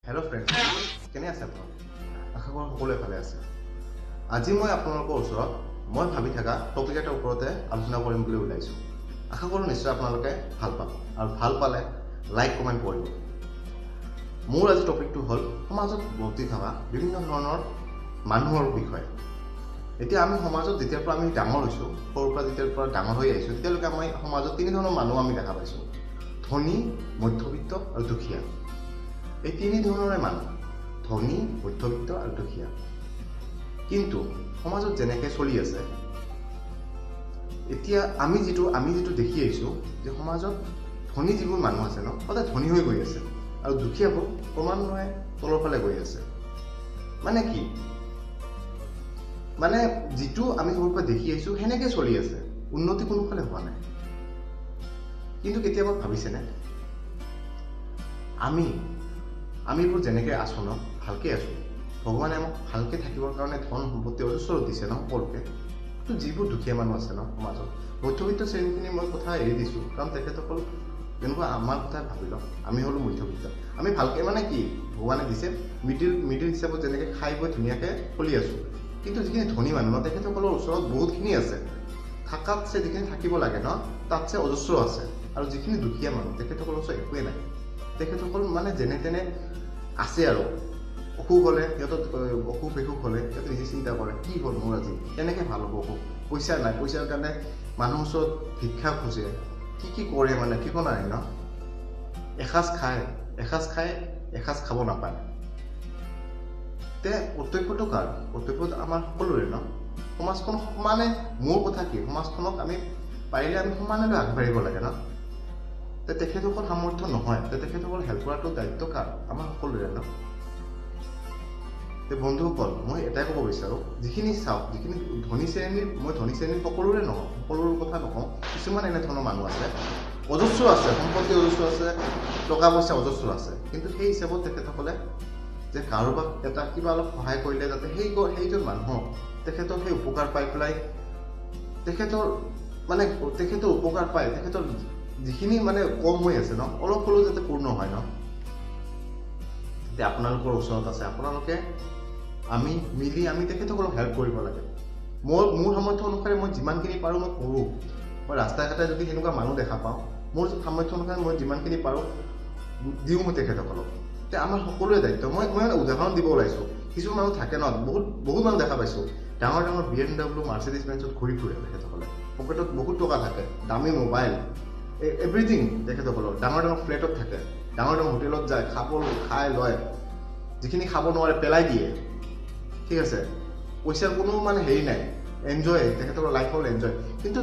Hello' friends, কেনে আছে আপোনালোক? আশা কৰোঁ সকলোৱে ভালে আছে। আজি মই আপোনালোকৰ ওচৰত মই ভাবি থকা টপিক এটাৰ ওপৰতে আলোচনা কৰিম বুলি ওলাইছোঁ। আশা কৰোঁ নিশ্চয় আপোনালোকে ভাল পাব আৰু ভাল পালে লাইক, কমেণ্ট কৰিব। মোৰ আজি টপিকটো হ'ল সমাজত বৰ্তি থকা বিভিন্ন ধৰণৰ মানুহৰ বিষয়ে। এতিয়া আমি সমাজত যেতিয়াৰ পৰা আমি ডাঙৰ হৈছোঁ, সৰুৰ পৰা যেতিয়াৰ পৰা ডাঙৰ হৈ আহিছোঁ, তেতিয়ালৈকে আমি সমাজত তিনি ধৰণৰ মানুহ আমি দেখা পাইছোঁ: ধনী, মধ্যবিত্ত আৰু দুখীয়া। এই তিনি ধৰণৰে মানুহ, ধনী, মধ্যবিত্ত আৰু দুখীয়া। কিন্তু সমাজত যেনেকৈ চলি আছে এতিয়া, আমি যিটো দেখি আহিছোঁ যে সমাজত ধনী যিবোৰ মানুহ আছে ন, সদায় ধনী হৈ গৈ আছে আৰু দুখীয়াবোৰ ক্ৰমান্বয়ে তলৰ ফালে গৈ আছে। মানে কি, মানে যিটো আমি সৰুৰ পৰা দেখি আহিছোঁ, সেনেকৈ চলি আছে। উন্নতি কোনোফালে হোৱা নাই। কিন্তু কেতিয়াবা ভাবিছেনে, আমিবোৰ যেনেকৈ আছোঁ ন, ভালকৈ আছোঁ, ভগৱানে আমাক ভালকৈ থাকিবৰ কাৰণে ধন সম্পত্তি অজস্ৰ দিছে ন সকলোকে। কিন্তু যিবোৰ দুখীয়া মানুহ আছে ন সমাজত, মধ্যবিত্ত শ্ৰেণীখিনি মই কথা এৰি দিছোঁ, কাৰণ তেখেতসকল যেনেকুৱা আমাৰ কথা ভাবি লওক, আমি হ'লো মধ্যবিত্ত। আমি ভালকৈ, মানে কি, ভগৱানে দিছে, মিডিল হিচাপত যেনেকৈ খাই বৈ ধুনীয়াকৈ চলি আছোঁ। কিন্তু যিখিনি ধনী মানুহ ন, তেখেতসকলৰ ওচৰত বহুতখিনি আছে, থাকাতছে যিখিনি থাকিব লাগে ন, তাতছে অজস্ৰ আছে। আৰু যিখিনি দুখীয়া মানুহ, তেখেতসকলৰ ওচৰত একোৱেই নাই। তেখেতসকল মানে যেনে তেনে আছে। আৰু অসুখ হ'লে সিহঁতক, অসুখ বিসুখ হ'লে সিহঁতে নিজে চিন্তা কৰে, কি হ'ল মোৰ আজি, কেনেকৈ ভাল হ'ব অসুখ, পইচা নাই। পইচাৰ কাৰণে মানুহৰ ওচৰত ভিক্ষা খোজে, কি কি কৰে মানে ঠিকনা নাই ন। এসাঁজ খায়, এসাঁজ খাব নাপায়। তে কৰ্তব্যটো কাৰ? কৰ্তব্যটো আমাৰ সকলোৰে ন। সমাজখন সমানে, মোৰ কথা কি, সমাজখনক আমি পাৰিলে আমি সমানে লৈ আগবাঢ়িব লাগে ন। তে তেখেতসকল সামৰ্থ্য নহয়, তে তেখেতসকল হেল্প কৰাটো দায়িত্ব কাৰ? আমাৰ সকলোৰে ন। তে বন্ধুসকল, মই এটাই ক'ব বিচাৰোঁ, যিখিনি চাওক, যিখিনি ধনী শ্ৰেণীৰ, মই ধনী শ্ৰেণীৰ সকলোৰে নহওঁ, সকলোৰে কথা নকওঁ, কিছুমান এনেধৰণৰ মানুহ আছে, অজস্ৰ আছে, সম্পত্তি অজস্ৰ আছে, টকা পইচা অজস্ৰ আছে, কিন্তু সেই হিচাপত তেখেতসকলে যে কাৰোবাক এটা কিবা অলপ সহায় কৰিলে যাতে সেইজন মানুহক তেখেতৰ সেই উপকাৰ পাই পেলাই, তেখেতৰ মানে তেখেতৰ উপকাৰ পাই তেখেতৰ যিখিনি মানে কম হৈ আছে ন, অলপ হ'লেও যাতে পূৰ্ণ হয় ন। তেতিয়া আপোনালোকৰ ওচৰত আছে, আপোনালোকে আমি মিলি আমি তেখেতসকলক হেল্প কৰিব লাগে। মই মোৰ সামৰ্থ্য অনুসাৰে মই যিমানখিনি পাৰোঁ মই কৰোঁ। মই ৰাস্তা ঘাটে যদি সেনেকুৱা মানুহ দেখা পাওঁ, মোৰ সামৰ্থ্য অনুসাৰে মই যিমানখিনি পাৰোঁ দিওঁ মই তেখেতসকলক। এতিয়া আমাৰ সকলোৰে দায়িত্ব। মই এটা উদাহৰণ দিব ওলাইছোঁ। কিছুমান মানুহ থাকে ন, বহুত বহুত মানুহ দেখা পাইছোঁ, ডাঙৰ ডাঙৰ BMW, Mercedes বেঞ্চত ঘূৰি ফুৰে। তেখেতসকলে পকেটত বহুত টকা থাকে, দামী মোবাইল, এভৰিথিং। তেখেতসকলৰ ডাঙৰ ডাঙৰ ফ্লেটত থাকে, ডাঙৰ ডাঙৰ হোটেলত যায়, খাব খাই লয়, যিখিনি খাব নোৱাৰে পেলাই দিয়ে। ঠিক আছে, পইচাৰ কোনো মানে হেৰি নাই, এনজয়, তেখেতৰ লাইফ হ'ল এনজয়। কিন্তু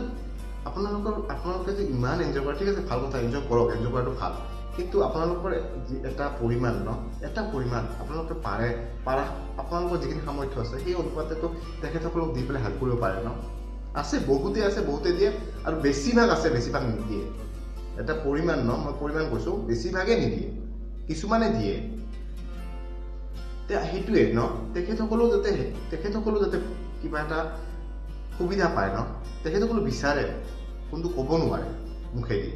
আপোনালোকে যে ইমান এনজয় কৰে, ঠিক আছে, ভাল কথা, এনজয় কৰক, এনজয় কৰাটো ভাল। কিন্তু আপোনালোকৰ যি এটা পৰিমাণ ন, এটা পৰিমাণ আপোনালোকে পাৰে, পাৰা, আপোনালোকৰ যিখিনি সামৰ্থ্য আছে, সেই অনুপাতেতো তেখেতসকলক দি পেলাই হেল্প কৰিব পাৰে ন। আছে, বহুতে আছে, বহুতে দিয়ে আৰু বেছিভাগ আছে, বেছিভাগ নিদিয়ে। এটা পৰিমাণ ন, মই পৰিমাণ কৈছোঁ, বেছিভাগে নিদিয়ে, কিছুমানে দিয়ে। তে সেইটোৱে ন, তেখেতসকলো যাতে কিবা এটা সুবিধা পায় ন। তেখেতসকলো বিচাৰে, কোনটো ক'ব নোৱাৰে মুখেদি।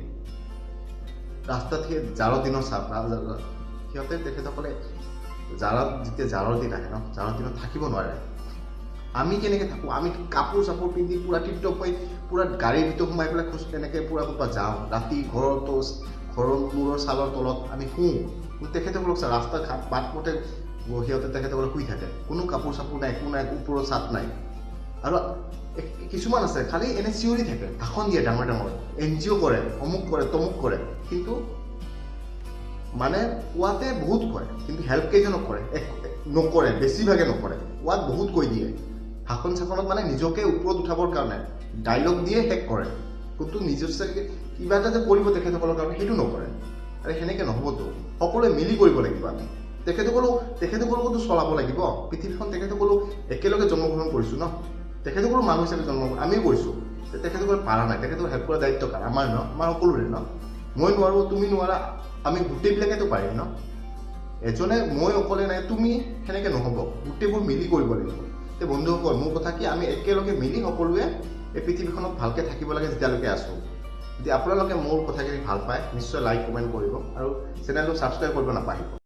ৰাস্তাত সেই জাৰৰ দিনত চাওক, সিহঁতে তেখেতসকলে জাৰত, যেতিয়া জাৰৰ দিন আহে ন, জাৰৰ দিনত থাকিব নোৱাৰে। আমি কেনেকৈ থাকোঁ? আমি কাপোৰ চাপোৰ পিন্ধি পূৰা টিপটপ হৈ পূৰা গাড়ীৰ ভিতৰত সোমাই পেলাই খোজ কেনেকৈ পূৰা ক'ৰবাত যাওঁ, ৰাতি ঘৰৰ মূৰৰ চালৰ তলত আমি শুওঁ। কিন্তু তেখেতসকলক চা, ৰাস্তা ঘাট বাট পথে সিহঁতে তেখেতসকলে শুই থাকে, কোনো কাপোৰ চাপোৰ নাই, একো নাই, ওপৰৰ চাট নাই। আৰু কিছুমান আছে, খালি এনে চিঞৰি থাকে, ভাষণ দিয়ে, ডাঙৰ ডাঙৰ NGO কৰে, অমুক কৰে, তমুক কৰে, কিন্তু মানে কোৱাতে বহুত কয়, কিন্তু হেল্প কেইজনক কৰে? এক নকৰে, বেছিভাগে নকৰে। কোৱাত বহুত কৈ দিয়ে, ভাষণ চাষণত মানে নিজকে ওপৰত উঠাবৰ কাৰণে ডাইলগ দিয়ে শেষ কৰে, কিন্তু নিজস্বকে কিবা এটা যে কৰিব তেখেতসকলৰ কাৰণে, সেইটো নকৰে। আৰে, সেনেকৈ নহ'বতো। সকলোৱে মিলি কৰিব লাগিব। আমি তেখেতসকলকোতো চলাব লাগিব পৃথিৱীখন। তেখেতসকলো একেলগে জন্মগ্ৰহণ কৰিছোঁ ন, তেখেতসকলো মানুহ হিচাপে জন্ম আমিও কৰিছোঁ। তেখেতসকলে পাৰা নাই, তেখেতসকলে হেল্প কৰাৰ দায়িত্ব কাৰ? আমাৰ ন, আমাৰ সকলোৰে ন। মই নোৱাৰোঁ, তুমি নোৱাৰা, আমি গোটেইবিলাকেতো পাৰিম ন। এজনে, মই অকলে নাই, তুমি, সেনেকৈ নহ'ব, গোটেইবোৰ মিলি কৰিব লাগিব। তে বন্ধুসকল, মোৰ কথা কি, আমি একেলগে মিলি সকলোৱে এই পৃথিৱীখনত ভালকৈ থাকিব লাগে যেতিয়ালৈকে আছোঁ। যদি আপোনালোকে মোৰ কথাখিনি ভাল পায়, নিশ্চয় লাইক, কমেণ্ট কৰিব আৰু চেনেলটো ছাবস্ক্ৰাইব কৰিব নাপাহৰিব।